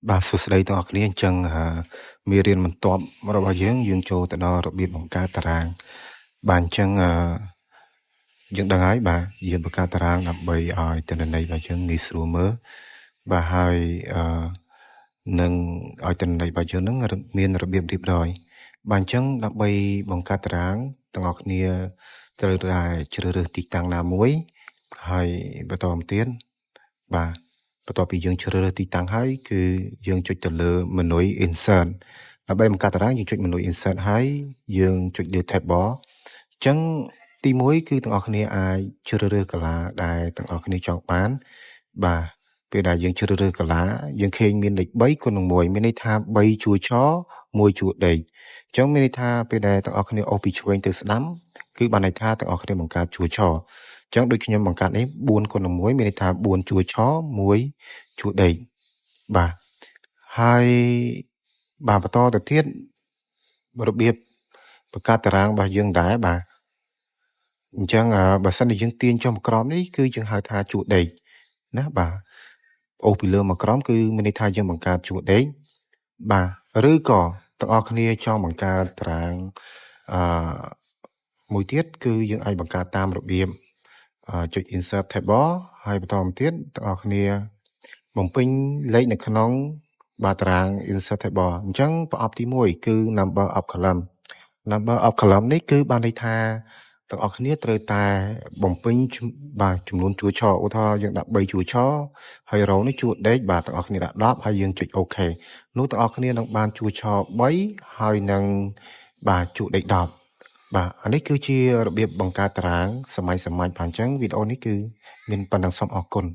បាទសួស្តីទាំងអស់គ្នាអញ្ចឹងមេរៀនបន្ទាប់របស់យើងយើងចូលទៅដល់របៀបបង្កើតតារាងបាទអញ្ចឹងយើងដឹងហើយបាទយើងបង្កើតតារាងដើម្បីឲ្យទិន្នន័យរបស់យើងងាយស្រួលមើលបាទហើយអឺនឹងឲ្យទិន្នន័យរបស់យើងនឹងមានរបៀបរៀបរយបាទអញ្ចឹងដើម្បីបង្កើតតារាងទាំងអស់គ្នាត្រូវតែជ្រើសរើសទីតាំងណាមួយហើយបន្តមកទៀតបាទបន្ទាប់ពីយើងជ្រើសរើសទីតាំងហើយគឺយើងចុចទៅលើ menu insert ដើម្បីបង្កើតតារាងយើងចុច menu insert ហើយយើងចុចលើ table អញ្ចឹងទី1គឺទាំងអស់គ្នាអាចជ្រើសរើសកាឡាដែលទាំងអស់គ្នាចង់បានបាទពេលដែលយើងជ្រើសរើសកាឡាយើងឃើញមានលេខ3គុណនឹង1មានន័យថា3ជួរឈ1ជួរដេកអញ្ចឹងមានន័យថាពេលដែលទាំងអស់គ្នាអូសពីឆ្វេងទៅស្ដាំគឺបានន័យថាទាំងអស់គ្នាបង្កើតជួរឈអញ្ចឹងដូចខ្ញុំបង្កើតនេះ4គុណនឹង1មានន័យថា4ជួរឈ1ជួរដេកបាទហើយបាទបន្តទៅទៀតរបៀបបង្កើតតារាងរបស់យើងដែរបាទអញ្ចឹងបើសិនជាយើងទាញចុះមកក្រោមនេះគឺយើងហៅថាជួរដេកណាបាទអូសពីលើមកក្រោមគឺមានន័យថាយើងបង្កើតជួរដេកបាទឬក៏ទាំងអស់គ្នាចង់បង្កើតតារាងអឺមួយទៀតគឺយើងអាចបង្កើតតាមរបៀបចុច insert table ហើយបន្តមកទៀតទាំងអស់គ្នាបំពេញលេខនៅក្នុងបាទតារាង insert table អញ្ចឹងប្រអប់ទី1គឺ number of column number of column នេះគឺបានន័យថាទាំងអស់គ្នាត្រូវតែបំពេញបាទចំនួនជួរឈឧទាហរណ៍យើងដាក់3ជួរឈហើយ row នេះជួរដេកបាទទាំងអស់គ្នាដាក់10ហើយយើងចុច OK នោះទាំងអស់គ្នានឹងបានជួរឈ3ហើយនឹងបាទជួរដេក10បាទអានេះគឺជារបៀបបង្កើតតារាងសម័យសាមញ្ញបាទអញ្ចឹងវីដេអូនេះគឺមានប៉ុណ្ណឹងសូមអរគុណ។